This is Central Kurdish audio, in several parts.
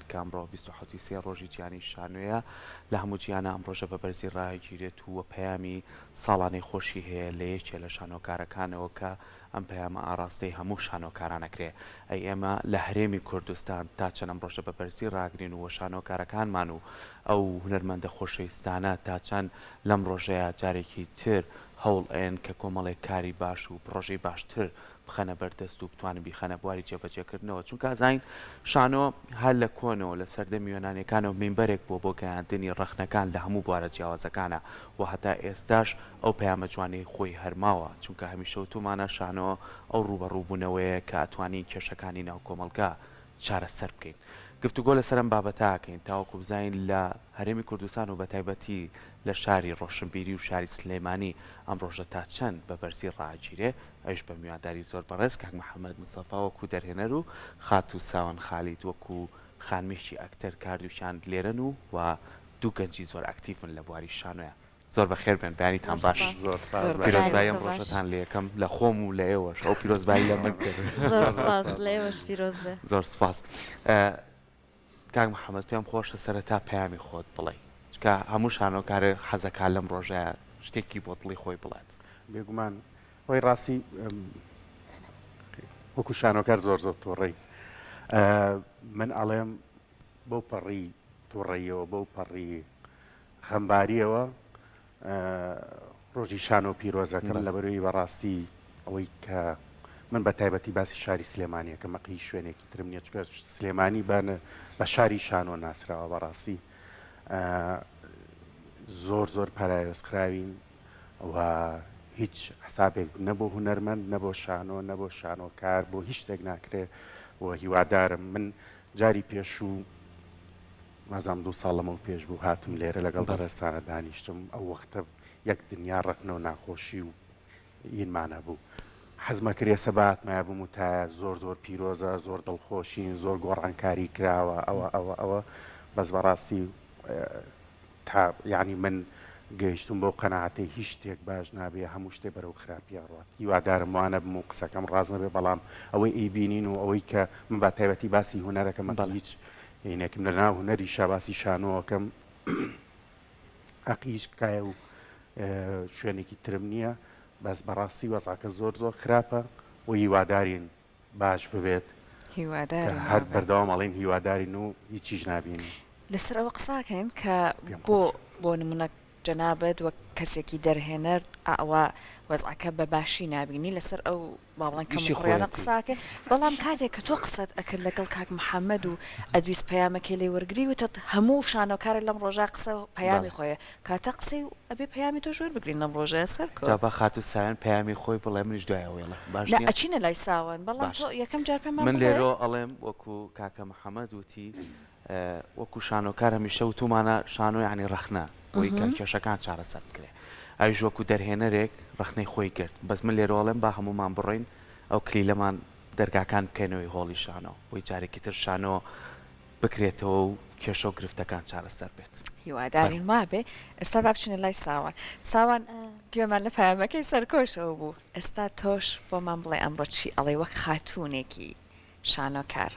کە ئەمڕۆ 27 ی سێ ڕۆژی جیهانی شانۆیە لە هەموو جیهانا ئەم ڕۆژە بە بەرزی ڕاگیرێت و پەیامی ساڵانەی خۆشی هەیە لە یەکێ لە شانۆکارەکانەوە کە ئەم پەیامە ئاڕاستەی هەموو شانۆکاران ئەکرێ. ئەی ئێمە لە هەرێمی کوردستان تا چەند ئەم ڕۆژە بە بەرزی ڕاگرین و شانۆکارەکانمان و ئەو هونەرمەندە خۆشەویستانە تا چەند لەم ڕۆژەیا جارێکی تر هەوڵ ئەیەن کە کۆمەڵێک کاری باش و پڕۆژەی باشتر بخەنە بەر دەست و بتوانن بیخەنە بواری جێبەجێکردنەوە چونکە ئەزانین شانۆ هەر لە کۆنەوە لە سەردەمی یۆنانیەکانەوە مینبەرێک بووە بۆ گەیاندنی ڕەخنەکان لە هەموو بوارە جیاوازەکانا و هەتا ئێستاش ئەو پەیامە جوانەی خۆی هەر ماوە چونکە هەمیشە وتومانە شانۆ ئەو ڕووبەڕووبوونەوەیە کە ئەتوانین کێشەکانی ناو کۆمەڵگا چارەسەر بکەین. گفتوگۆ لەسەر ئەم بابەتە ئەکەین تاوەکو بزانین لە هەرێمی کوردستان و بەتایبەتی لە شاری ڕۆشنبیری و شاری سلێمانی ئەم ڕۆژە تا چەند بە بەرزی ڕائەگیرێ ئەویش بە میوانداری زۆر بەڕێز کاک محەمەد مستەفا وەکو دەرهێنەر و خاتوو ساوەن خالید وەکو خانمێکی ئەکتەر کە هەردووکیان لێرەن و و دوو گەنجی زۆر ئەکتیڤن لە بواری شانۆیا. زۆر بەخێر بێن بەیانیتان باش. زۆر سپاس. پیرۆزبایی ئەم ڕۆژەتان لێ یەکەم لە خۆم و لە ئێوەش ئەو پیرۆزبایی لە من کرد. زۆر سپاس لە ئێوەش پیرۆز بێ. زۆر سپاس. کاک محەممەد پێم خۆشە سەرەتا پەیامی خۆت بڵێی چونکە هەموو شانۆکارێک حەزەکا لەم ڕۆژەیا شتێکی بۆ دڵی خۆی بڵێت. بێگومان هۆی ڕاستی وەکو شانۆکار زۆر زۆر توڕەین من ئەڵێم بەو پەڕی توڕەییەوە بەو پەڕی خەمباریەوە ڕۆژی شانۆ پیرۆزەکەم لەبەرەوەی بەڕاستی ئەوەی کە من بە تایبەتی باسی شاری سلێمانیەکەم مەقی شوێنێکی ترم نییە چکە سلێمانی بە شاری شانۆ ناسراوە بەڕاستی زۆر زۆر پەراوێز خراوین و هیچ حسابێک نە بۆ هونەرمەند نە بۆ شانۆ نە بۆ شانۆکار بۆ هیچ شتێک ناکرێ و هیوادارم من جاری پێشوو نازانم دوو ساڵ لەمەو پێش بوو هاتم لێرە لەگەڵ بەڕێزتانە دانیشتم ئەو وەختە یەک دنیا ڕەخنە و ناخۆشی و ینمان هەبوو حەزمە کرد ئێستا باتمایە بموتایە زۆر زۆر پیرۆزە زۆر دڵخۆشین زۆر گۆڕانکاری کراوە ئەوە ئەوە ئەوە بەس بەڕاستی تا یانی من گەیشتوم بەو قەناعەتەی هیچ شتێک باش نابێ هەموو شتێ بەرەو خراپی ئەڕوات هیوادارم وا نەبم و قسەکەم ڕاست نەبێ بەڵام ئەوەی ئەیبینین و ئەوەی کە من با تایبەتی باسی هونەرەکەم ئەکەم هیچ هینێکم لە ناو هونەریشا باسی شانۆ ئەکەم حەقی هیچ کایە و شوێنێکی ترم نییە بەس بەڕاستی وەزعەکە زۆر زۆر خراپە و هیوادارین باش ببێت هیوادارین کە هەر بەردەوام ئەڵێین هیوادارین و هیچیش نابینین. لەسەر ئەوە قسە ئەکەین کە پێم بۆ خۆشە. بۆ نمونە جەنابت وەک کەسێکی دەرهێنەر ئەوە وەزعەکە بە باشی نابینی لەسەر ئەو با بڵێن ئیشی کەموکوڕیانە خۆیەتی. قسە ئەکەین بەڵام کاتێک کە تۆ قسەت ئەکرد لەگەڵ کاک محەمەد و ئەدویست پەیامەکەی لێ وەرگری وتت هەموو شانۆکارێک لەم ڕۆژە قسە و پەیامی بەڵێ. خۆیە کاتە قسەی و ئەبێ پەیامی تۆش وەربگرین لەم ڕۆژەیە سەرکۆ. جا با خاتوو ساوێن پەیامی خۆی بڵێ منیش دوای ئەوەی ئەڵێم باش نا نیە؟ ئەچینە لای ساوەن بەڵام تۆ باشە یەکەم جار پێمان من بڵێ. لێرەوە ئەڵێم وەکو کاکە محەمەد وتی وەکو شانۆکار هەمیشە وتومانە شانۆ یانی ڕەخنە بۆی کە کێشەکان چارەسەر بکرێ ئەویش وەکو دەرهێنەرێک ڕەخنەی خۆی گرت بەس من لێرەوە ئەڵێم با هەموومان بڕۆین ئەو کلیلەمان دەرگاکان بکەینەوەی هۆڵی شانۆ بۆی جارێکی تر شانۆ بکرێتەوە و کێشە و گرفتەکان چارەسەر بێت. هیوادارین وابێ. ئێستا با بچینە لای ساوان. ساوان گوێمان لە پەیامەکەی سەرکۆشەوە بوو. ئێستا تۆش بۆمان بڵێ ئەمڕۆ چی ئەڵێی وەک خاتوونێکی شانۆکار؟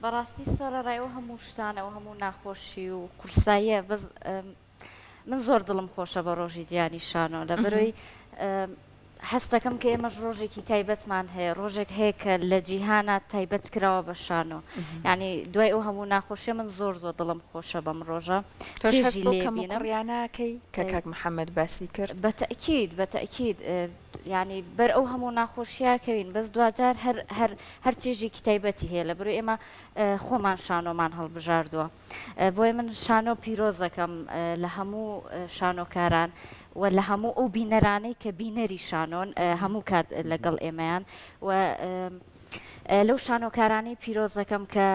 بەڕاستی سەرەڕای ئەو هەموو شتانە ئەو هەموو ناخۆشی و قورساییە بەس من زۆر دڵم خۆشە بە ڕۆژی جیهانی شانۆ لەبەرەوەی هەستەکەم کە ئێمەش ڕۆژێکی تایبەتمان هەیە ڕۆژێک هەیە کە لە جیهانە تایبەت کراوە بە شانۆ یعنی دوای ئەو هەموو ناخۆشیە من زۆر زۆر دڵم خۆشە بەم ڕۆژە تۆش هەست چێژی بەو لێ کەم و بینم کوڕیانەکەی کە کاک محەممەد باسی کرد؟ بە تەئکید بە تەئکید یعنی بەر ئەو هەموو ناخۆشیە کەوین بەس دواجار هەر هەر هەر چێژێکی تایبەتی هەیە لەبەرئەوەی ئێمە خۆمان شانۆمان هەڵبژاردووە بۆیە من شانۆ پیرۆز دەکەم لە هەموو شانۆکاران و لە هەموو ئەو بینەرانەی کە بینەری شانۆن هەموو کات لەگەڵ ئێمەیان و لەو شانۆکارانەی پیرۆز دەکەم کە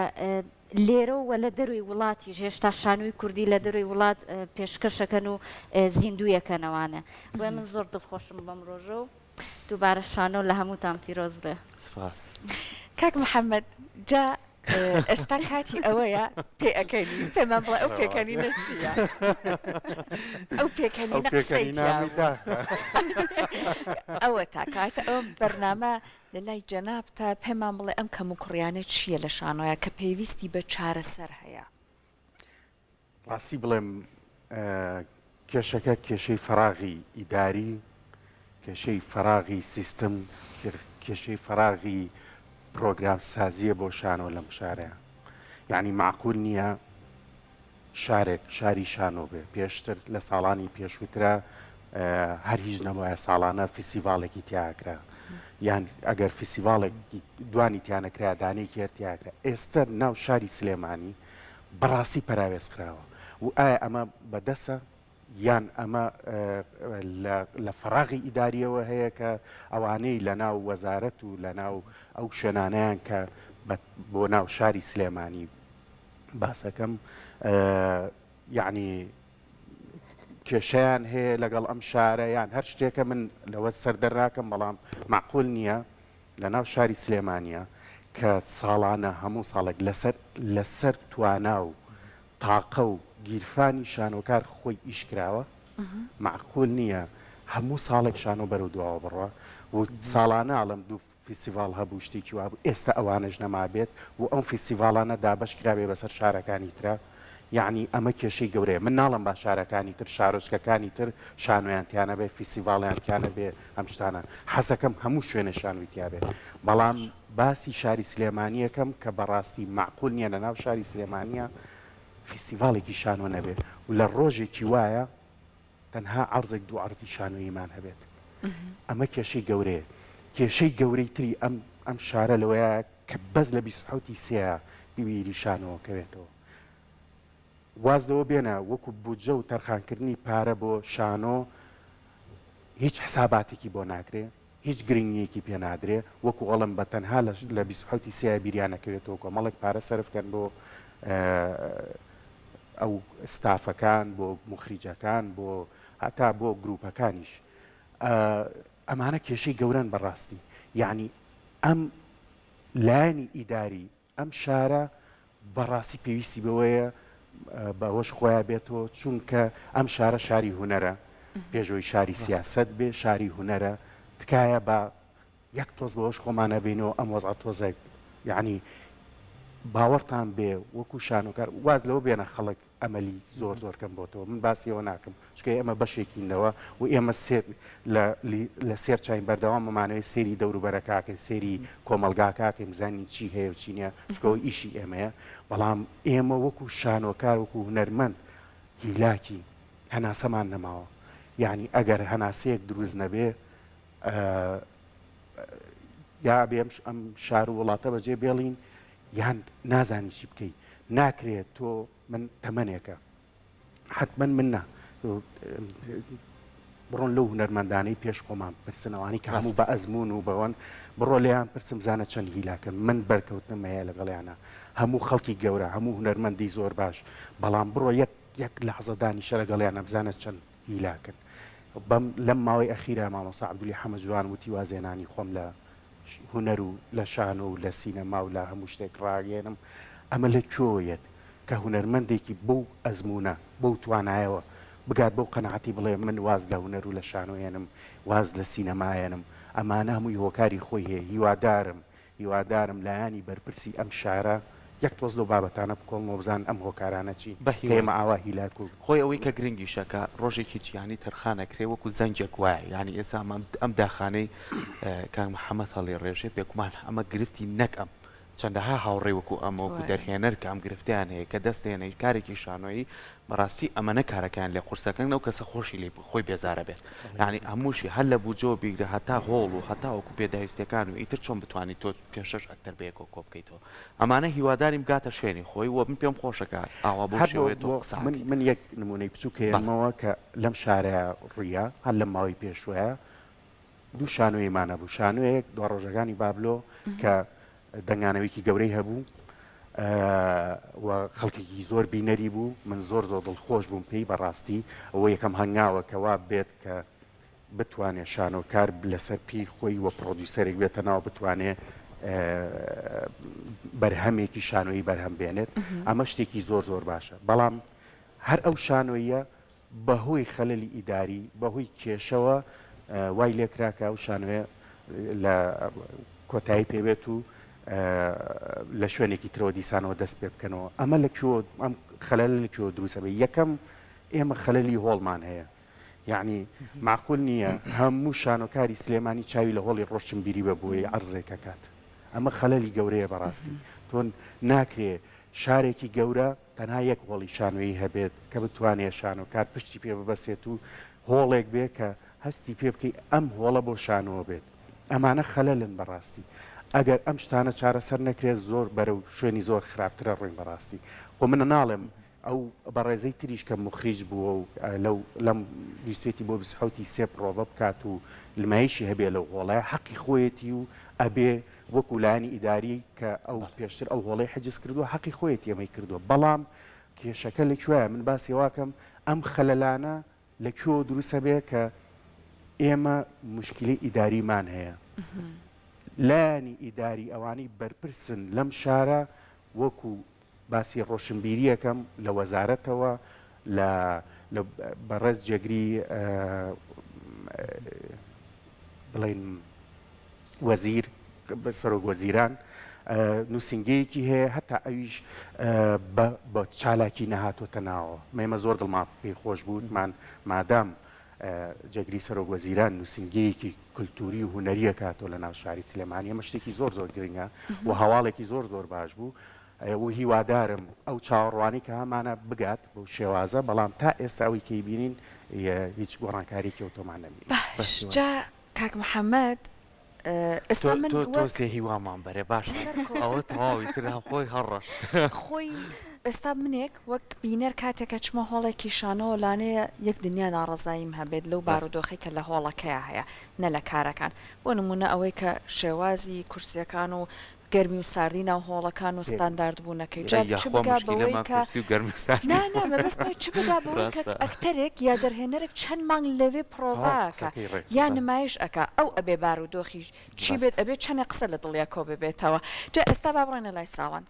لێرە و لە دەروی وڵاتیش هێشتا شانۆی کوردی لە دەروی وڵات پێشکەشەکەن و زیندوویەکەنەوانە بۆیە من زۆر دڵخۆشم بەم ڕۆژە و دووبارە شانۆ لە هەمووتان پیرۆز بێ. سپاس. کاک محەممەد جا ئێستا کاتی ئەوەیە پێ ئەکەنی پێمان بڵێ ئەو پێکەنینە چییە؟ ئەو پێکەنینە قسەی تیا بوو. ئەوە تا کاتە ئەو بەرنامە. لە لای جەنابتا پێمان بڵێ ئەم کەموکوڕیانە چییە لە شانۆیا کە پێویستی بە چارەسەر هەیە؟ ڕاستی بڵێم کێشەکە کێشەی فەراغی ئیداری، کێشەی فەراغی سیستم، کێشەی فەراغی پرۆگرام سازیە بۆ شانۆ لەم شارەیا. یەعنی مەعقول نییە شارێک شاری شانۆ بێ پێشتر لە ساڵانی پێشووترا هەر هیچ نەبوایە ساڵانە فیستیڤاڵێکی تیاکرا یان ئەگەر فیستیڤاڵێکی دوانی تیانەکرا دانەیەکی هەر تیاکرا ئێستا ناو شاری سلێمانی بەڕاستی پەراوێز خراوە و ئایا ئەمە بەدەسە یان ئەمە لە فەراغی ئیداریەوە هەیە کە ئەوانەی لە ناو وەزارەت و لە ناو ئەو شوێنانیان کە بۆ ناو شاری سلێمانی باسەکەم یعنی کێشیان هەیە لەگەڵ ئەم شارە یان هەر شتێکە من لەوە سەر دەرناکەم بەڵام معقول نییە لە ناو شاری سلێمانە کە ساڵانە هەموو ساڵێک لەسەر لەسەر توانا و تاقە و گیرفانی شانۆکار خۆی ئیش کراوە مەعقول نییە هەموو ساڵێک شانۆ بەرەو دواوە بڕوا و ساڵانە ئەڵێم دوو فیستیڤاڵ هەبوو شتێکی وابوو ئێستا ئەوانەش نەمابێت و ئەم فیستیڤاڵانە دابەش کرابێ بەسەر شارەکانی ترا یەعنی ئەمە کێشەی گەورەیە من ناڵێم با شارەکانی تر شارۆچکەکانی تر شانۆیان تیا نەبێ فیستیڤاڵیان تیا نەبێ ئەم شتانە حەزەکەم هەموو شوێنێ شانۆی تیا بێ بەڵام باسی شاری سلێمانیەکەم کە بەڕاستی مەعقول نیە لەناو شاری سلێمانیە فیستیڤاڵێکی شانۆ نەبێ و لە ڕۆژێکی وایە تەنها عەرزێک دوو عەرزی شانۆییمان هەبێت ئەمە کێشەی گەورەیە کێشەی گەورەی تری ئەم ئەم شارە لەوەیە کە بەس لە 27 سێ بیری شانۆوە کەوێتەوە واز لەوە بێنە وەکو بودجە و تەرخانکردنی پارە بۆ شانۆ هیچ حساباتێکی بۆ ناکرێ هیچ گرنگیەکی پێ نادرێ وەکو ئەڵێم بە تەنها لە 27 ی سێ بیریان نەکەوێتەوە کۆمەڵێک پارە سەرف کەن بۆ ئەو ستافەکان بۆ موخریجەکان بۆ هەتا بۆ گروپەکانیش ئەمانە کێشەی گەورەن بەڕاستی یعنی ئەم لایەنی ئیداری ئەم شارە بەڕاستی پێویستی بەوەیە بەهۆش خۆیا بێتەوە چونکە ئەم شارە شاری هونەرە پێشەوەی شاری سیاسەت بێ شاری هونەرە تکایە با یەک تۆز بەهۆش خۆمانە بینەوە ئەم وەزعە تۆزێک یعنی باوەڕتان بێ وەکو شانۆکار واز لەوە بێنە خەڵک ئەمەلی زۆر زۆر کەم بۆتەوە من باسی ئەوە ناکەم چونکە ئێمە بەشێکین لەوە و ئێمە سێر لە لە سێر چاین بەردەوام ئەمانەوەی سێری دەوروبەرەکەکەین سێری کۆمەڵگاکەکەین بزانین چی هەیە و چی نییە چونکە ئەوە ئیشی ئێمەیە بەڵام ئێمە وەکو شانۆکار وەکو هونەرمەند هیلاکین هەناسەمان نەماوە یعنی ئەگەر هەناسەیەک دروست نەبێ یا بێ ئەم شار و وڵاتە بەجێ بێڵین یان نازانی چی بکەی ناکرێت تۆ من تەمەنێکە حتمما من نا بڕۆن لەو هونەرمەندانەی پێش خۆمان پرسن ئەوانەی کە هەموو بە ئەزمون و بەوەن بڕۆ لێیان پرسم زانە چەند هیلاکن من بەرکەوتنم هەیە لەگەڵیانە هەموو خەڵکی گەورە هەموو هونەرمەندی زۆر باش بەڵام بڕۆ یەک یەک لەحزە دانیشە لەگەڵیانە بزانە چەند هیلاکن بەم لەم ماوەی ئەخیرا مامۆستا عەبدولی حەمە جوان وتی وازهێنانی خۆم لە هونەر و لە شانۆ و لە سینەما و لە هەموو شتێک ڕاگەیەنم، ئەمە لە کوێوە یەت کە هونەرمەندێکی بەو ئەزموونە، بەو توانایەوە بگات بەو قەناعەتی بڵێ من واز لە هونەر و لە شانۆ ئێنم، واز لە سینەما ئێنم، ئەمانە هەمووی هۆکاری خۆی هەیە، هیوادارم هیوادارم لایەنی بەرپرسی ئەم شارە یەک تۆز لەو بابەتانە بکۆڵنەوە بزانن ئەم هۆکارانە چین بە کە هیوای. ئێمە ئاوا هیلاک و. خۆی ئەوەی کە گرنگیشە کە ڕۆژێکی جیهانی تەرخان ئەکرێ وەکو زەنگێک وایە یانی ئێستا ئەم ئەم داخانەی کاک محەمەد هەڵیڕێژێ بێگومان ئەمە گرفتی نەک ئەم چەندەها هاوڕێی وەکو ئەم وەکو وایە. دەرهێنەر کە ئەم گرفتەیان هەیە کە دەست دێنە کارێکی شانۆیی بەڕاستی ئەمەنە کارەکەیان لێ قورسەکەن ئەو کەسە خۆشی لێ خۆی بێزارە بێت یانی هەمووشی هەر لە بودجەوە بیگرە هەتا هۆڵ و هەتا وەکو پێداویستیەکان و ئیتر چۆن بتوانی تۆ پێنج شەش ئەکتەر بەیەکەوە کۆ بکەیتەوە ئەمانە هیوادارین بگاتە شوێنی خۆی و من پێم خۆشە کە ئاوا بەو هەر بۆ شێوەیە تۆ بۆ قسە من ئەکەیت. من یەک نموونەی بچووک بەڵێ. هێنمەوە کە لەم شارەیا ڕوویا هەر لەم ماوەی پێشووەیا دوو شانۆیمان هەبوو شانۆیەک دواڕۆژەکانی بابلۆ کە دەنگانەوەیەکی گەورەی هەبوو و خەڵکێکی زۆر بینەری بوو من زۆر زۆر دڵخۆش بووم پێی بەڕاستی ئەوە یەکەم هەنگاوە کەوا بێت کە بتوانێ شانۆکار لەسەر پێی خۆی و پرۆدیوسەرێک بێتە ناو بتوانێ بەرهەمێکی شانۆیی بەرهەم بێنێت ئەمە شتێکی زۆر زۆر باشە بەڵام هەر ئەو شانۆیە بەهۆی خەلەلی ئیداری، بەهۆی کێشەوە وای لێکرا کە ئەو شانۆیە لە. کۆتایی پێ بێت و لە شوێنێکی ترەوە دیسانەوە دەست پێ بکەنەوە. ئەمە لە کوێوە ئەم خەلەلە لە کوێوە دروست ئەبێ؟ یەکەم ئێمە خەلەلی هۆڵمان هەیە. یەعنی مەعقول نییە هەموو شانۆکاری سلێمانی چاوی لە هۆڵی ڕۆشنبیری بێ بۆی عەرزێک ئەکات. ئەمە خەلەلی گەورەیە بەڕاستی. تۆ ناکرێ شارێکی گەورە تەنها یەک هۆڵی شانۆیی هەبێت کە بتوانێت شانۆکار پشتی پێ ببەسێت و هۆڵێک بێ کە هەستی پێ بکەی ئەم هۆڵە بۆ شانۆ بێت. ئەمانە خەلەلن بەڕاستی. ئەگەر ئەم شتانە چارەسەر نەکرێت زۆر بەرەو شوێنی زۆر خراپتر ئەڕۆین بەڕاستی. خۆ من ناڵێم ئەو بەڕێزەی تریش کە موخریج بووە و لەو لەم ویستوێتی بۆ 27 ی سێ پڕۆڤە بکات و نمایشی هەبێ لەو هۆڵەیە حەقی خۆیەتی و ئەبێ وەکو لایەنی ئیداری کە ئەو پێشتر ئەو هۆڵەی حجز کردووە حەقی خۆیەتی ئەمەی کردووە بەڵام کێشەکە لە کوێیە من باسی واکەم ئەم خەلەلانە لە کوێوە دروست ئەبێ کە ئێمە موشکیلەی ئیداریمان هەیە لایەنی ئیداری ئەوانەی بەرپرسن لەم شارە وەکو باسی ڕۆشنبیریەکەم لە وەزارەتەوە لە لە بەڕێز جێگری بڵین وەزیر سەرۆک وەزیران نووسینگەیەکی هەیە هەتا ئەویش بە چالاکی نەهاتۆتە ناوەوە مێمە زۆر دڵمان پێی خۆش بووتمان مادام جێگری سەرۆک وەزیران نووسینگەیەکی کولتوری و هونەریە کاتۆ لە ناو شاری سلێمانی ئەمە شتێکی زۆر زۆر گرنگە و هەواڵێکی زۆر زۆر باش بوو و هیوادارم ئەو چاوەڕوانی کە هەمانە بگات بەو شێوازە بەڵام تا ئێستا ئەوەی کەی بینین هیچ گۆڕانکاریکی ئەوتۆمان نەبینی. باش جا کاک محمد ئێستا من تۆ وەک تۆزێ هیوامان بەرێ باشە سەرکۆ ئەوە تەواوی تر هەم خۆی هەڕەش. خۆی ئێستا منێک وەک بینەر کاتێک ئەچمە هۆڵێکی شانۆوە لانەیە یەک دنیا ناڕەزاییم هەبێت لەو ڕاستە. بارودۆخەی کە لە هۆڵەکەیا هەیە نە لە کارەکان بۆ نمونە ئەوەی کە شێوازی کورسیەکان و گەرمی و ساردی ناو هۆڵەکان و پێک ستاندارد بوونەکەی ئەی جا چ یاخوا بگا بەوەی موشکیلەمان کە کورسی و گەرمی و ساردی نا نا بوو مەبەستمە چ بگا بەوەی کە ڕاستە. ئەکتەرێک یا دەرهێنەرێک چەند مانگ لەوێ پڕۆڤە تەواو ئەکا قسەکەی ڕێک یا بوو. نمایش ئەکا ئەو ئەبێ بارودۆخی چی بێت ڕاستە. ئەبێ چەنێ قسە لە دڵیا کۆ ببێتەوە جا ئێستا با بڕۆینە لای ساوان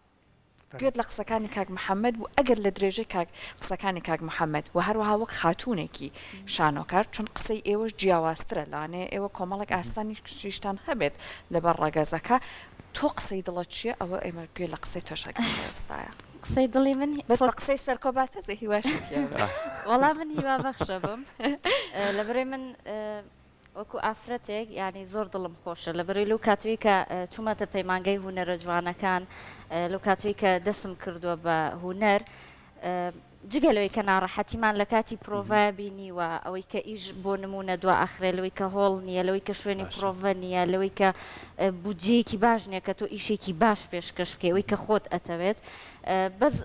گوێت فەرموو. لە قسەکانی کاک محمد بوو ئەگەر لە درێژەی کاک قسەکانی کاک محمد وە هەروەها وەک خاتوونێکی شانۆکار چون قسەی ئێوەش جیاوازترە لەوانەیە ئێوە کۆمەڵێک ئاستانیشتان هەبێت لەبەر ڕەگەزەکە تۆ قسەی دڵت چیە ئەوە ئێمە گوێ لە قسەی تۆش ئەگرین لە ئێستایا. قسەی دڵی من بەس بە قسەی سەرکۆ با تەزێ هیواشی تیا بێ. وەڵا من هیوا بەخشە بم لەبەرئەوەی من وەکو ئافرەتێک یانی زۆر دڵم خۆشە لەبەرەی لەو کاتەی کە چوومەتە پەیمانگای هونەرە جوانەکان لەو کاتەی کە دەسم کردووە بە هونەر جگە لەوەی کە ناڕەحەتیمان لە کاتی پرۆڤای بینیوە ئەوەی کە ئیش بۆ نمونە دوا ئەخرێ لەوەی کە هۆڵ نییە لەوەی کە شوێنی پرۆڤە نییە لەوەی کە بودجەیەکی باش نییە کە تۆ ئیشێکی باش پێشکەش بکەی ئەوەی کە خۆت ئەتەوێت بەس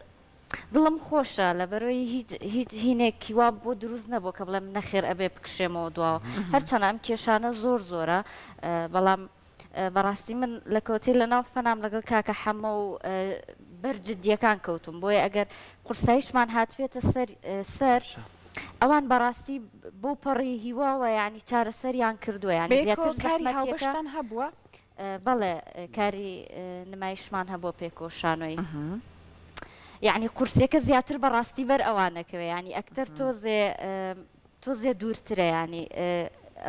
دڵم خۆشە لەبەرئەوەی هیچ هیچ هینێکی وام بۆ دروست نەبووە کە بڵێم نەخێر ئەبێ بکشێمەوە دواوە هەرچەنە ئەم کێشانە زۆر زۆرە بەڵام بەڕاستی من لە کۆتەی لە ناو فەنام لەگەڵ کاکە حەمە و بەر جدیەکان کەوتوم بۆیە ئەگەر قورساییشمان هاتبێتە سەر سەر ئەوان بەڕاستی بۆ پەڕی هیواوە یعنی چارەسەریان کردووە یعنی بەیەکەوە زیاتر کاری زەحمەتیەکە هاوبەشتان هەبووە؟ بەڵێ کاری نمایشمان هەبووە پێکەوە شانۆی یعنی قورسیەکە زیاتر بەڕاستی بەر ئەوانەکەوێ ینی ئەکتەر تۆزێ تۆزێ دوورترە ینی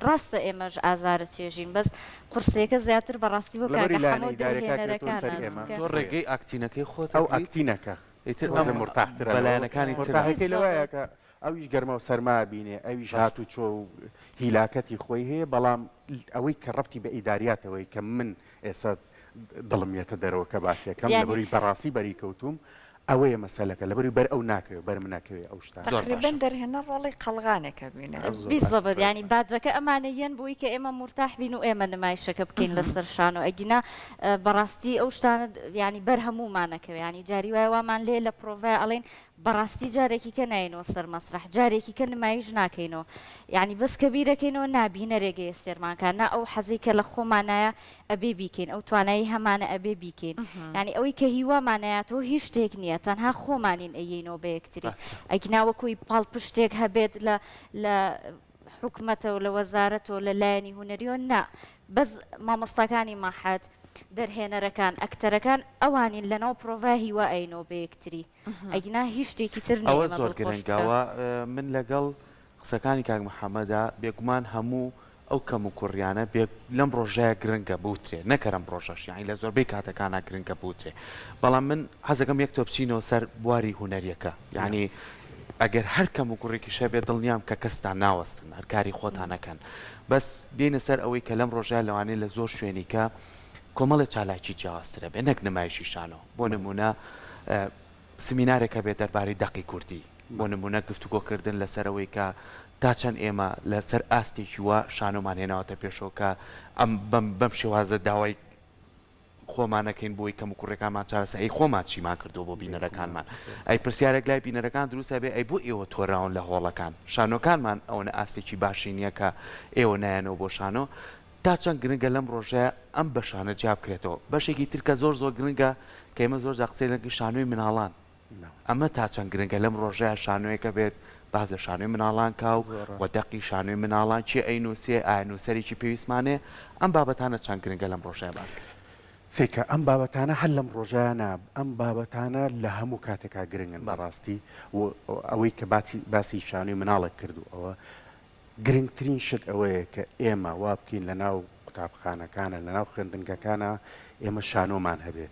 ڕاستە ئێمەش ئازارە چێژین بەس قورسیەکە زیاتر بەڕاستی بۆ لەبەری کاکە لایەنە حەمە و ئیداریەکە ئەکرێتەوە سەر دەرهێنەرەکانە ئێمە چونکە تۆ ڕێگەی ئاکتینەکەی خۆت ئەو ئەگریت ئاکتینەکە ئیتر تۆزێ ئەم مورتاحترە بە لەوە لایەنەکانی ترە مورتاحەکەی لەوەیە بالضبط کە ئەویش گەرما و سەرما ئەبینێ ئەویش ڕاستە. هاتوچۆ و هیلاکەتی خۆی هەیە بەڵام ئەوەی کە ڕەبتی بە ئیداریاتەوەی کە من ئێستا دڵم یەتە دەرەوە کە باسیەکەم یانی لەبەروی بەڕاستی بەری کەوتووم ئەوەیە مەسەلەکە لەبەروی بەر ئەو ناکەوێ بەر من ئەکەوێ ئەو شتانە. زۆر تەقریبەن باشە. دەرهێنەر ڕۆڵی قەڵغانێک ئەبینێ. زۆر باشە بیزەبت ڕێک. یانی باجەکە ئەمانە یەن بۆی کە ئێمە مورتاح بین و ئێمە نمایشەکە بکەین لەسەر شانۆ ئەگینا بەڕاستی ئەو شتانە یانی بەر هەموومان ئەکەوێ یانی جاری وایە وامان لێ لە پرۆڤای ئەڵێین بەڕاستی جارێکی کە ناینەوە سەر مەسرەح جارێکی کە نمایش ناکەینەوە یانی بەس کە بیرەکەینەوە نا بینەرێک هەیە سێرمان کا نا ئەو حەزەی کە لە خۆمانایە ئەبێ بیکەین ئەو توانایی هەمانە ئەبێ بیکەین یانی ئەوەی کە هیوامانایەتەوە هیچ شتێک نییە تەنها خۆمانین ئەیەینەوە بە یەکتری ئەگینا وەکوی پاڵپشتێک هەبێت لە لە حکومەتەوە لە وەزارەتەوە لە لایەنی هونەریەوە نا بەس مامۆستاکانی مەعهەد دەرهێنەرەکان ئەکتەرەکان ئەوانین لەناو پرۆڤا هیوا ئەینەوە بە یەکتری ئەگینا هیچ شتێکی تر نیە ئەوە ئێمە زۆر دڵخۆش گرنگە بکا. و من لەگەڵ قسەکانی کاک محەمەدا، بێگومان هەموو. ئەو کەموکوڕیانە بێ لەم ڕۆژەیا گرنگە بوترێ نەک هەر ئەم ڕۆژەش یانی لە زۆربەی کاتەکانا گرنگە بوترێ بەڵام من حەزەکەم یەک تۆ بچینەوە سەر بواری هونەریەکە یانی ئەگەر هەر کەموکوڕێکیش هەبێ دڵنیام کە کەستان ناوەستن هەر کاری خۆتان ئەکەن بەس بێینە سەر ئەوەی کە لەم ڕۆژەیا لەوانەیە لە زۆر شوێنی کە کۆمەڵێ چالاکی جیاوازتر هەبێ نەک نمایشی شانۆ بۆ نمونە سمینارێک هەبێت دەربارەی دەقی کوردی، بۆ نموونە گفتوگۆکردن لەسەر ئەوەی کە تا چەند ئێمە لەسەر ئاستێکی وا شانۆمان هێناوەتە پێشەوە کە ئەم بەم بەم شێوازە داوای خۆمان نەکەین بۆی کەموکوڕیەکانمان چارەسەر ئەی خۆمان چیمان کردووە بۆ بینەرەکانمان ئەی پرسیارێک لای بینەرەکان دروست ئەبێ ئەی بۆ ئێوە تۆراون لە هۆڵەکان شانۆکانمان ئەوەنە ئاستێکی باشی نییە کە ئێوە نایەنەوە بۆ شانۆ تا چەند گرنگە لەم ڕۆژەیا ئەم بەشانە جیا بکرێتەوە؟ بەشێکی تر کە زۆر زۆر گرنگە کە ئێمە زۆر جار قسەی لەگەڵ شانۆی مناڵان ئەمە تا چەند گرنگە لەم ڕۆژەیا شانۆیەک هەبێت باس لە شانۆی مناڵان کا و و دەقی شانۆی مناڵان کێ ئەینووسێ ئایا نووسەرێکی پێویستمان هەیە ئەم بابەتانە چەند گرنگە لەم ڕۆژەیا باس کرێ؟ سەیرکە ئەم بابەتانە هەر لەم ڕۆژەیا نا ئەم بابەتانە لە هەموو کاتێکا گرنگن بەڕاستی و ئەوەی کە باسی شانۆی مناڵێک کرد و ئەوە گرنگترین شت ئەوەیە کە ئێمە وا بکەین لە ناو قوتابخانەکانە، لە ناو خوێندنگەکانە ئێمە شانۆمان هەبێ.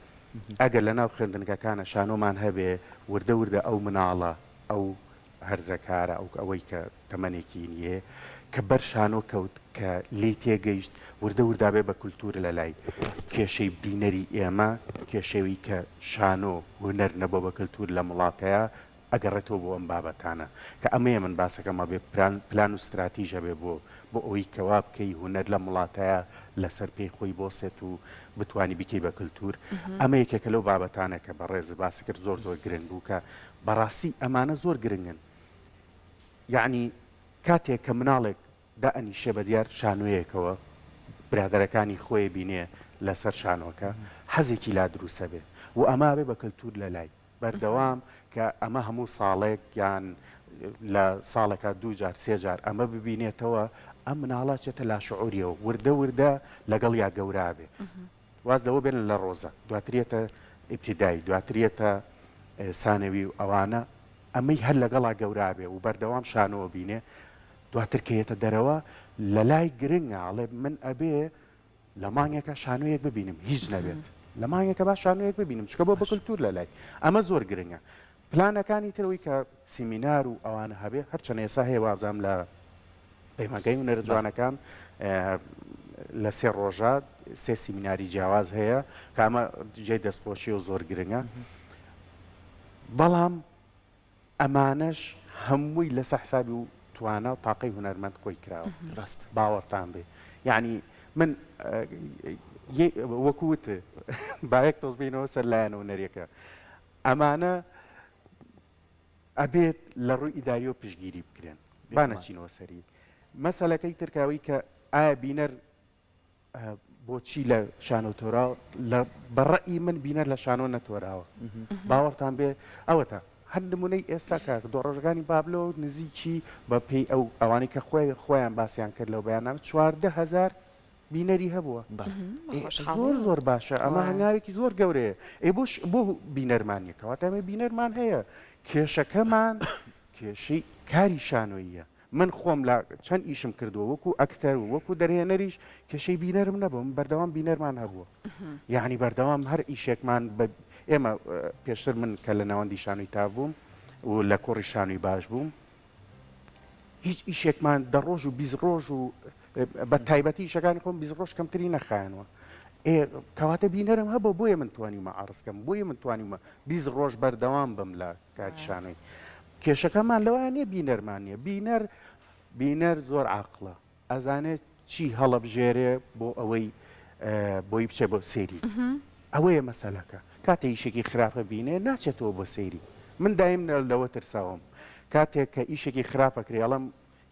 ئەگەر لە ناو خوێندنگەکانە شانۆمان هەبێ، وردە وردە ئەو مناڵە، ئەو هەرزەکارە، ئەو ئەوەی کە تەمەنێکی نییە، کە بەر شانۆ کەوت، کە لێی تێگەیشت، وردە وردە ئەبێ بە کولتوور لە لای. کێشەی بینەری ئێمە، کێشەی کە شانۆ، هونەر نەبووە بە کولتوور لەم وڵاتەیا، ئەگەڕێتەوە بۆ ئەم بابەتانە کە ئەمەیە من باسەکەم ئەبێ پلان و ستراتیژ هەبێ بۆ بۆ ئەوەی کە وا بکەی هونەر لەم وڵاتەیا لەسەر پێی خۆی بۆسێت و بتوانی بیکەی بە کلتور ئەمە یەکێکە لەو بابەتانە کە بەڕێزت باسی کرد زۆر زۆر گرنگ بوو کە بەڕاستی ئەمانە زۆر گرنگن یەعنی کاتێک کە مناڵێک دائەنیشێ بە دیار شانۆیەکەوە برادەرەکانی خۆی بینێ لەسەر شانۆکە حەزێکی لا دروستەبێ و ئەمە ئەبێ بە کلتور لەلای بەردەوام کە ئەمە هەموو ساڵێک یان لە ساڵێکا دوو جار سێ جار ئەمە ببینێتەوە ئەم مناڵە چێتە لاشعوریەوە وردە وردە لەگەڵیا گەورە بێ واز لەوە بێنن لە ڕۆزە دواتر یەتە ئیبتیدایی دواتر یەتە سانەوی و ئەوانە ئەمەی هەر لەگەڵا گەورە بێ و بەردەوام شانۆ بینێ دواتر کە یەتە دەرەوە لەلای گرنگە ئەڵێ من ئەبێ لە مانگێکا شانۆیەک ببینم هیچ نەبێت لە مانگێکە با شانۆیەک ببینم چکە بۆ بە کلتور لە لای ئەمە زۆر گرنگە پلانەکانی ترەوەی کە سیمینار و ئەوانە هەبێ هەرچەند ئێسا هەیە وابزانم لە پەیمانگای هونەرە جوانەکان لە سێ ڕۆژە سێ سیمیناری جیاواز هەیە کە ئەمە جێی دەستخۆشی و زۆر گرنگە بەڵام ئەمانەش هەمووی لەسەر حسابی و توانا و تاقەی هونەرمەند خۆی کراوە ڕاستە. باوەڕتان بێ یەعنی من وەکو وت با یەک تۆز بینەوە سەر لایەنە هونەریەکە ئەمانە ئەبێت لە ڕووی ئیداریەوە پشتگیری بکرێن با نەچینەوە سەری مەسەلەکەی ترکاوی کە ئایا بینەر بۆچی لە شانۆ تۆراوە؟ لە بە ڕەئی من بینەر لە شانۆ نەتۆراوە باوەڕتان بێ ئەوەتا هەر نمونەی ئێستا کاک دۆڕۆژەکانی بابلۆ نزیکی بە پێی ئەو ئەوانەی کە خۆی خۆیان باسیان کرد لەو بەیاننامە 14 هەزار بینەری هەبووە زۆر زۆر باشە ئەمە هەنگاوێکی زۆر گەورەیە ئێ بۆ بۆ بینەرمان نیە کەواتە ئەمە بینەرمان هەیە کێشەکەمان کێشەی کاری شانۆییە من خۆم لە چەند ئیشم کردووە وەکو ئەکتەر و وەکو دەرهێنەریش کێشەی بینەرم نەبوو من بەردەوام بینەرمان هەبووە یعنی بەردەوام هەر ئیشێکمان بە ئێمە پێشتر من کە لە ناوەندی شانۆی تا بووم و لە کۆڕی شانۆی باش بووم هیچ ئیشێکمان دە ڕۆژ و 20 ڕۆژ و بە تایبەتی ئیشەکانی خۆم 20 ڕۆژ کەمتری نەخایەنەوە کەواتە بینەرم هەبوو بۆیە من توانیومە عرضکەم بۆیە من توانیومە 20 ڕۆژ بەردەوام بم لە کاک شانۆی کێشەکەمان لەوە نیە بینەرمان نیە بینەر بینەر زۆر عاقڵە ئەزانێت چی هەڵەبژێرێ بۆ ئەوەی بۆی بچێ بۆ سەیری ئەوەیە مەسەلەکە کاتێ ئیشێکی خراپە بینێ ناچێتەوە بۆ سەیری من دایم لەوە ترساوم کاتێک کە ئیشێکی خراپە کرێ ئەڵم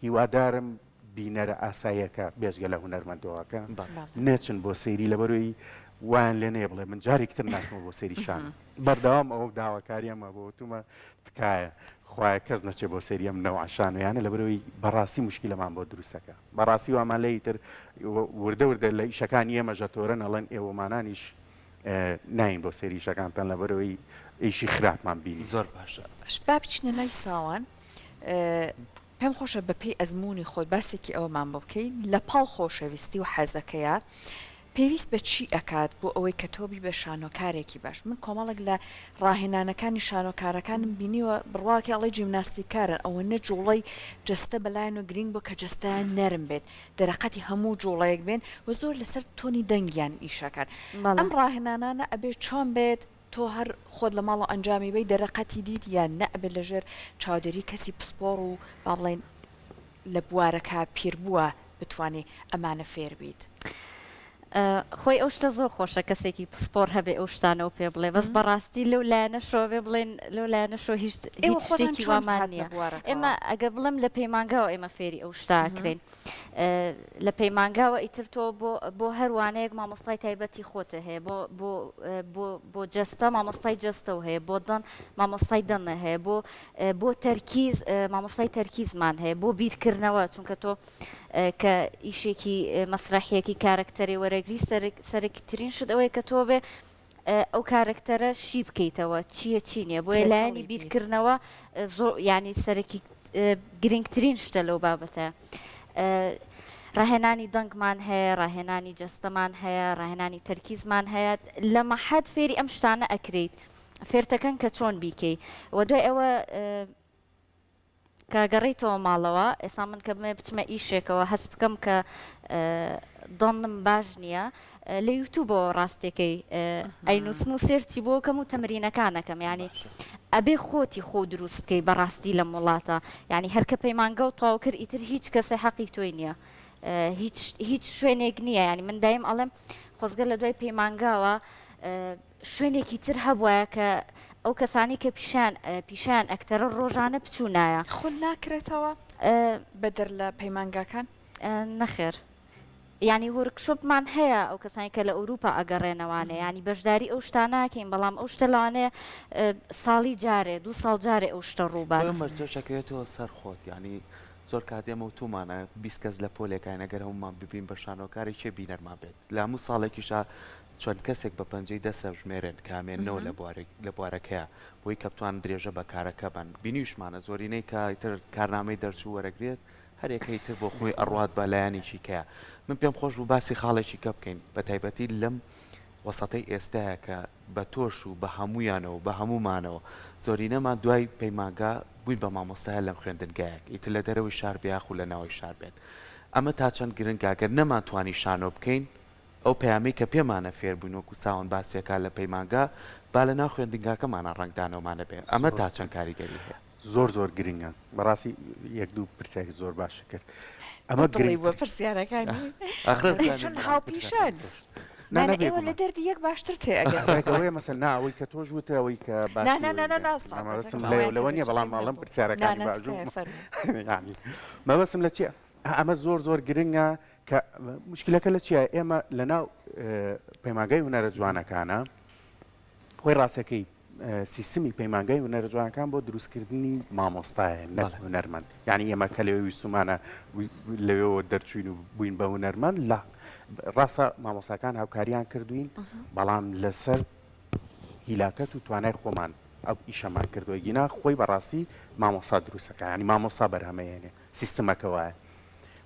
هیوادارم بینەرە ئاساییەکە بێجگە لە هونەرمەندەوەکە نەچن بۆ سەیری لەبەرەوەی وایان لێ نەیە بڵێ من جارێکی تر ناچمەوە بۆ سەیری شانۆ بەردەوام ئەوە داواکاریەمە بۆ وتومە تکایە خوایە کەس نەچێ بۆ سەیری ئەم نەوعە شانۆیانە لەبەرەوەی بەڕاستی مشکلەمان بۆ دروستەکە بەڕاستی وامان لێ تر وردە وردە لە ئیشەکانی ئێمە ژەتۆرن ئەڵێن ئێوەمانانیش ناین بۆ سەیری ئیشەکانتان لەبەرەوەی ئیشی خراپمان بینی زۆر باشە با بچینە لای ساوان. پێم خۆشە بە پێی ئەزموونی خۆت باسێکی ئەوەمان بۆ بکەی لە پاڵ خۆشەویستی و حەزەکەیا پێویست بە چی ئەکات بۆ ئەوەی کە تۆ بی بە شانۆکارێکی باش من کۆمەڵێک لە ڕاهێنانەکانی شانۆکارەکانم بینیوە بڕواکەی ئەڵێی جیمناستیکارن ئەوەنە جوڵەی جەستە بەلایانەوە گرینگ بوە کە جەستەیان نەرم بێت دەرەقەتی هەموو جوڵەیەک بێن و زۆر لەسەر تۆنی دەنگیان ئیشەکەن ئەم ڕاهێنانانە ئەبێ چۆن بێت تۆ هەر خۆت لە ماڵەوە ئەنجامی بەی دەرەقەتی دیت یان نە ئەبێت لەژێر چاودێری کەسی پسپۆڕ و با بڵێین لە بوارەکە پیربووە بتوانی ئەمانە فێر بیت؟ خۆی ئەو شتە زۆر خۆشە کەسێکی پسپۆڕ هەبێ ئەو شتانەو پێ بڵێ بەس بەڕاستی لەو لایەنەشەوە بێ بڵێن لەو لایەنەشەوە هیچ ئێوە هیچ خۆتان شتێکی چۆن وامان هاتنە نییە بوارەکەوە؟ ئێمە ئەگەر بڵێم لە پەیمانگاوە ئێمە فێری ئەو شتە ئەکرێین لە پەیمانگاوە ئیتر تۆ بۆ بۆ هەر وانەیەک مامۆستای تایبەتی خۆتە هەیە بۆ بۆ بۆ بۆ جەستە مامۆستای جەستەو هەیە بۆ دەن مامۆستای دەنە هەیە بۆ بۆ تەرکیز مامۆستای تەرکیزمان هەیە بۆ بیرکردنەوە چونکە تۆ کە ئیشێکی مەسرەحیەکی کارەکتەرێ وەرەگری سەرەکیترین شت ئەوەیە کە تۆ بێ ئەو کارەکتەرە شی بکەیتەوە چییە چی نییە بۆیە لایەنی بیرکردنەوە زۆر ینی سەرەکی گرنگترین شتە لەو بابەتە. ڕاهێنانی دەنگمان هەیە ڕاهێنانی جەستەمان هەیە ڕاهێنانی تەرکیزمان هەیە لە مەحەد فێری ئەم شتانە ئەکریت فێرتەکەن کە چۆن بیکەی و دوای ئەوە کە گەڕێیتەوە ماڵەوە، ئێستا من کە بمەوێ بچمە ئیشێکەوە هەست بکەم کە دەنگم باش نییە، لە یوتوبەوە ڕاستێکەی ئەینووسم و search ی بۆ کەم و تەمرینەکان ئەکەم یانی ئەبێ خۆتی خۆ دروست بکەی بەڕاستی لەم وڵاتە یانی هەر کە پەیمانگە و تەواو کرد ئیتر هیچ کەسێ حەقی تۆی نییە هیچ هیچ شوێنێک نییە یانی من دایم ئەڵێم خۆزگە لە دوای پەیمانگاوە شوێنێکی تر هەبوایە کە ئەو کەسانەی کە پیشەیان پیشەیان ئەکتەرە ڕۆژانە بچوونایە. خول ناکرێتەوە بەدەر لە پەیمانگاکان؟ نەخێر یانی وۆرکشۆپمان هەیە ئەو کەسانی کە لە ئەوروپا ئەگەڕێنەوانێ یانی بەشداری ئەو شتانە ناکەین بەڵام ئەو شتە لەوانەیە ساڵی جارێ دوو ساڵ جارێ ئەو شتە ڕووبات. خۆی مەرجەش ئەکەوێتەوە سەر خۆت یانی زۆر کات ئێمە وتومانە 20 کەس لە پۆلێکاین ئەگەر هەموومان ببین بە شانۆکارێک کێ بینەرمان بێت لە هەموو ساڵێکیشا چەند کەسێک بە پەنجەی دەست ئەژمێرێن کە ئەمێننەوە لە بوارێک لە بوارەکەیا بۆی کە بتوانن درێژە بە کارەکە بەن بینیوشمانە زۆرینەی کە ئیتر کارنامەی دەرچوو وەرەگرێت هەر یەکەی تر بۆ خۆی ئەڕوات بە لایەنێکی کەیا من پێم خۆش بوو باسی خاڵێکی کە بکەین بە تایبەتی لەم وەسەتەی ئێستایە کە بە تۆش و بە هەموویانەوە بە هەموومانەوە زۆرینەمان دوای پەیمانگا بووین بە مامۆستایە لەم خوێندنگایەک ئیتر لە دەرەوەی شار بێ یاخو لە ناوەی شار بێت ئەمە تا چەند گرنگە گەر نەمانتوانی شانۆ بکەین ئەو پەیامەی کە پێمانە فێر بووین وەکو ساوەن باسیەکا لە پەیمانگا با لە ناو خوێندنگاکەمانا ڕەنگدانەوەمان هەبێ ئەمە تا چەند کاریگەری هەیە؟ زۆر زۆر گرنگە بەڕاستی یەک دوو پرسیاری زۆر باشت کرد ئەمە دڵی بووە پرسیارەکانی چون هاوپیشەن نا نا ئێوە لە دەردی یەک باشتر تێ ئەگەن ئەوەیە مەسەل نا ئەوەی کە تۆش وتە ئەوەی کە باسی نا نا نا نا مەبەستم لەوە نییە بەڵام ئەڵێم پرسیارەکانی باش یانی مەبەستم لە چییە ئەمە زۆر زۆر گرنگە کە مشکلەکە لە چیە ئێمە لە ناو پەیمانگای هونەرە جوانەکانە خۆی ڕاستەکەی سیستمی پەیمانگای هونەرە جوانەکان بۆ دروستکردنی مامۆستایە نەک هونەرمەند یعنی ئێمە کە لەوێ ویستومانە لەوێەوە دەرچوین و بووین بە هونەرمەند لە ڕاستە مامۆستاکان هاوکاریان کردوین بەڵام لەسەر هیلاکەت و توانای خۆمان ئەو ئیشەمان کردووە گینا خۆی بەڕاستی مامۆسا دروستەکە ینی مامۆسا بەرهەمەیەنێ سیستمەکە وایە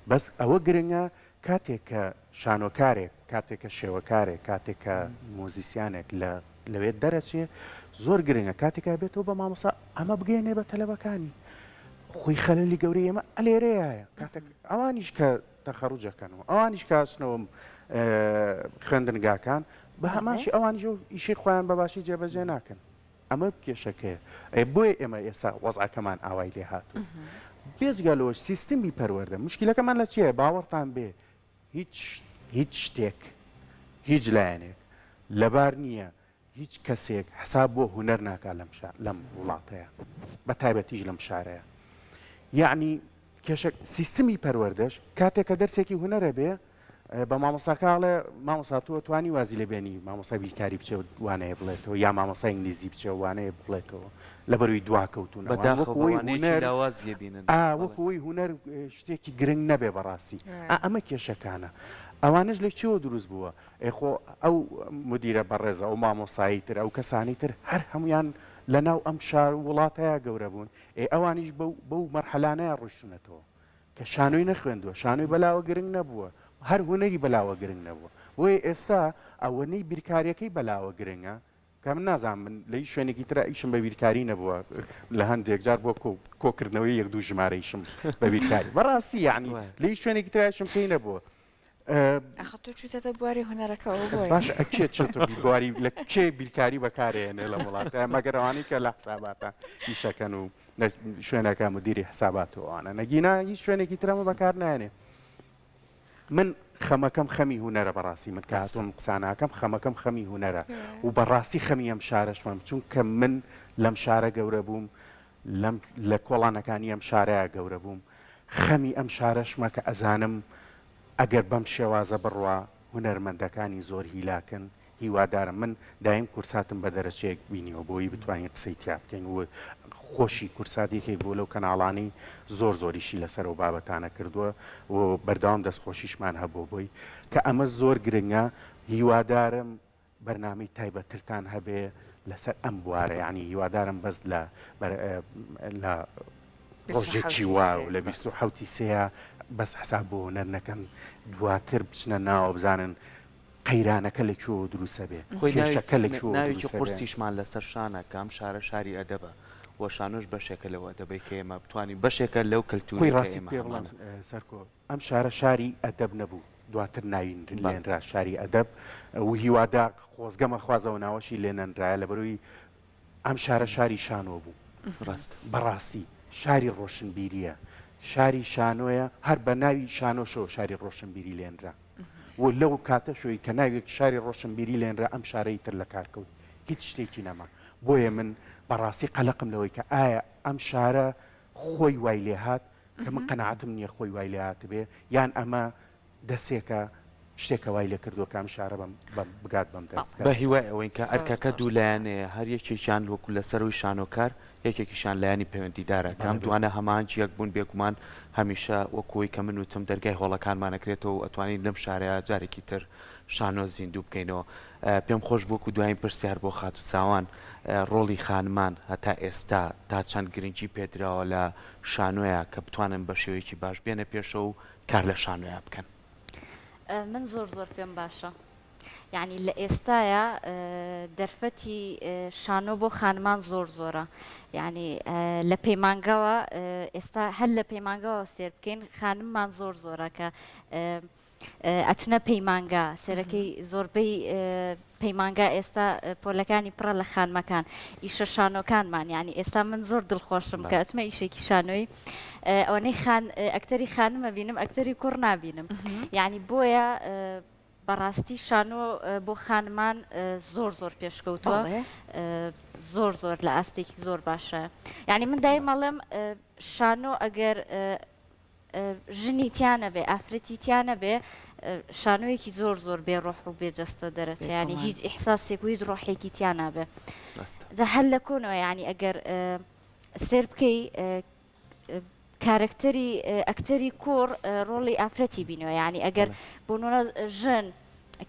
بەس ئەوە گرنگە کاتێک کە شانۆکارێک، کاتێک کە شێوەکارێک، کاتێک کە موزیسیانێک لە لەوێ دەرەچێ زۆر گرنگە کاتێک کە بێتەوە بە مامۆسا ئەمە بگەیەنێ بە تەلەبەکانی خۆی خەلەلی گەورەی ئێمە ئەلێرەیە کاتێک ئەوانیش کە تەخەڕوجەکەن و ئەوانیش کە ئەچنەوە خوێندنگاکان بە هەماشی ئەوانیش ئەو ئیشەی خۆیان بە باشی جێبەجێ ناکەن. ئەمە کێشەکەیە ئەی بۆیە ئێمە ئێستا وەزعەکەمان ئاوای لێ هاتوو بێجگە لەوەش سیستمی پەروەردە مشکلەکەمان لە چییە باوەڕتان بێ هیچ هیچ شتێک هیچ لایەنێک لەبار نییە هیچ کەسێک حساب بۆ هونەر ناکا لەم شا لەم وڵاتەیە بە تایبەتیش لەم شارەیە یعنی کێشە سیستمی پەروەردەش کاتێک کە دەرسێکی هونەرە بێ بە مامۆستاکە ئەڵێ مامۆستا تۆ توانی وازی لێ بێنی مامۆستای بیرکاری بچێ وانەیە بڵێتەوە یا مامۆستای ئینگلیزی بچێ وانەیە بڵێتەوە لەبەروی دواکەوتوون بەداخەوە هونەر لاوازیە بینن وەکوی هونەر شتێکی گرنگ نەبێ بەڕاستی ئەمە کێشەکانە ئەوانش لە چیەوە دروست بووە ئەخۆ ئەو مدیرە بەڕێزە ئەو مامۆسایی تر ئەو کەسانی تر هەر هەمویان. لە ناو ئەم شار و وڵاتەیا گەورە بوون ئێ ئەوانیش بەو بەو مەرحەلانەیا ڕۆیشتوونەتەوە کە شانۆی نەخوێندووە شانۆی بەلاوە گرنگ نەبووە هەر هونەری بەلاوە گرنگ نەبووە بۆیە ئێستا ئەوەنەی بیرکاریەکەی بەلاوە گرنگە کە من نازانم من لە هیچ شوێنێکی ترا ئیشم بە بیرکاری نەبووە لە هەندێک جار بۆ کۆکردنەوەی یەک دوو ژمارە ئیشم بە بیرکاری بەڕاستی یعنی لە هیچ شوێنێکی ترا ئیشم پێی نەبووە. ئاخە تۆ چوویتەتە بواری هونەرەکەوە بۆیە. باش ئەکێ چێتە بواری لە کێ بیرکاری بەکارێنێ لە وڵاتە مەگەر ئەوانەی کە لە حساباتە ئیشەکەن و شوێنەکە مدیری حسابات و ئەوانە نەگینا هیچ شوێنێکی ترەمە بەکار نایەنێ. من خەمەکەم خەمی هونەرە بەڕاستی من کە هاتووم قساناکەم خەمەکەم خەمی هونەرە و بەڕاستی خەمی ئەم شارەشمەم چونکە من لەم شارە گەورە بووم لەم لە کۆڵانەکانی ئەم شارەیا گەورە بووم خەمی ئەم شارەشمە کە ئەزانم ئەگەر بەم شێوازە بڕوا هونەرمەندەکانی زۆر هیلاکن هیوادارم من دایم کورساتم بە دەرەچەیەک بینیوە بۆی بتوانین قسەی تیا بکەین و خۆشی کورسات یەکێک بوو لەو کەناڵانەی زۆر زۆریشی لەسەر ئەو بابەتانە کردووە و بەردەوام دەستخۆشیشمان هەبووە بۆی کە ئەمە زۆر گرنگە هیوادارم بەرنامەی تایبەتترتان هەبێ لەسەر ئەم بوارە یعنی هیوادارم بەس لە لە ڕۆژێکی وا و لە 27 سەیە بەس حساب بۆ هونەر نەکەن دواتر بچنە ناوە بزانن قەیرانەکە لە کوێوە دروست ئەبێ؟ خۆی کێشەکە لە کوێوە ناوێکی دروست ئەبێ؟ قورسیشمان لەسەر شانە کە ئەم شارە شاری ئەدەبە و شانۆش بەشێکە لەو ئەدەبەی کە ئێمە بتوانین بەشێکە لەو خۆی کەلتوورەی کە ڕاستیت ئێمە پێ بڵێم هەمانە. سەرکۆ، ئەم شارە شاری ئەدەب نەبوو، دواتر ناوی بەڵێ. لێنرا شاری ئەدەب و هیوادا خۆزگە مەخوازەوە ناوەشی لێ نەنرایە لەبەرئەوەی ئەم شارە شاری شانۆ بوو. ڕاستە. بەڕاستی شاری ڕۆشنبیرییە، شاری شانۆیە، هەر بە ناوی شانۆشەوە شاری ڕۆشنبیری لێنرا. و لەو کاتەشۆی کە ناوێک شاری ڕۆشنبیری لێنرا ئەم شارە ئیتر لە کار کەوت هیچ شتێکی نەما بۆیە من بەڕاستی قەلەقم لەوەی کە ئایا ئەم شارە خۆی وای لێهات کە من قەناعەتم نییە خۆی وای لێهاتبێ یان ئەمە دەسێکە شتێکە وای لێ کردووە کە ئەم شارە بەم بەم بگات بەم بە دەرەجە. هیوای ئەوەین کە زۆر ئەرکەکە زۆر دوو سوپاس. لایەنەیە هەر یەکێکیان وەکو لە سەرووی شانۆکار یەکێکیشیان لایەنی پەیوەندیدارە کە بەڵێ ئەم دوانە بێگومان. هەماهەنگی یەک بوون بێگومان هەمیشە وەکو ئەوەی کە من وتم دەرگای هۆڵەکانمان ئەکرێتەوە و ئەتوانین لەم شارەیا جارێکی تر شانۆ زیندوو بکەینەوە. پێم خۆش بوو وەکو دوایین پرسیار بۆ خاتوو ساوان ڕۆڵی خانمان هەتا ئێستا تا چەند گرنگی پێدراوە لە شانۆیا کە بتوانن بە شێوەیەکی باش بێنە پێشەوە و کار لە شانۆیا بکەن؟ من زۆر زۆر پێم باشە. یانی لە ئێستایا دەرفەتی شانۆ بۆ خانمان زۆر زۆرە یانی لە پەیمانگەوە ئێستا هەر لە پەیمانگەوە سێر بکەین خانممان زۆر زۆرە کە ئەچنە پەیمانگا سێرەکەی زۆربەی پەیمانگا ئێستا پۆلەکانی پڕە لە خانمەکان ئیشە شانۆکانمان یعنی ئێستا من زۆر دڵخۆشم کە ئەچمە ئیشێکی شانۆی ئەوەنەی خان ئەکتەری خانمە بینم ئەکتەری کوڕ نابینم یعنی بۆیە بەڕاستی شانۆ بۆ خانمان زۆر زۆر پێشکەوتووە زۆر زۆر لە ئاستێکی زۆر باشە یعنی من دایم ئەڵێم شانۆ ئەگەر ژنی تیا نەبێ ئافرەتی تیا نەبێ شانۆیەکی زۆر زۆر بێ ڕۆح و بێ جەستە دەرەچێ ینی هیچ ئیحساسێک و هیچ ڕۆحێکی تیا نابێ جا هەر لە کۆنەوە ینی ئەگەر سێر بکەی کارەکتەری ئەکتەری کوڕ ڕۆڵی ئافرەتی بینەوە یعنی ئەگەر بۆ نمونە ژن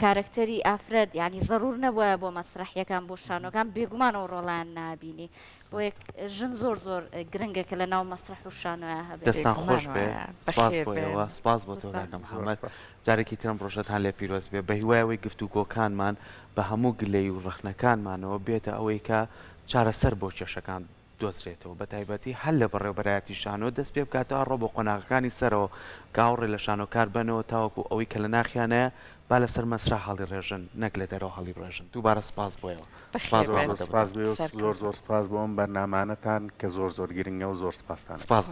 کارەکتەری ئافرەت یعنی زەرور نەبووە بۆ مەسرەحیەکان بۆ شانۆکان بێگومان ئەو ڕۆڵیان نابینی بۆ یەک ژن زۆر زۆر گرنگە کە لە ناو مەسرح و شانۆیا هەبێت دەستان خۆش بێ سپاس بەخێر بۆ بێن. ئێوە سپاس بۆ تۆ کاکە محەممەد جارێکی ترم ڕۆژەتان لێ پیرۆز بێ بە هیوای ئەوەی گفتوگۆکانمان بە هەموو گلەیی و ڕەخنەکانمانەوە بێتە ئەوەی کە چارەسەر بۆ کێشەکان دۆزرێتەوە بەتایبەتی هەر لە بەڕێوەبەرایەتی شانۆ دەست پێ بکاتەوە ڕۆ بۆ قۆناغەکانی سەرەوە کە هاوڕێ لە شانۆکار بەنەوە تاوەکو ئەوەی کە لە ناخیانایە با لەسەر مەسرەح هەڵیڕێژن نەک لە دەرەوە هەڵیبڕێژن دووبارە سپاس بۆ ئێوە سپاس بەخێر بۆ بێن زۆر سپاس ئامادەبوونتان. بۆ ئێوە زۆر سەرکەوتوو زۆر سپاس بۆ ئەم بەرنامانەتان کە زۆر زۆر گرنگە و زۆر سپاستان سپاس ئەکەم.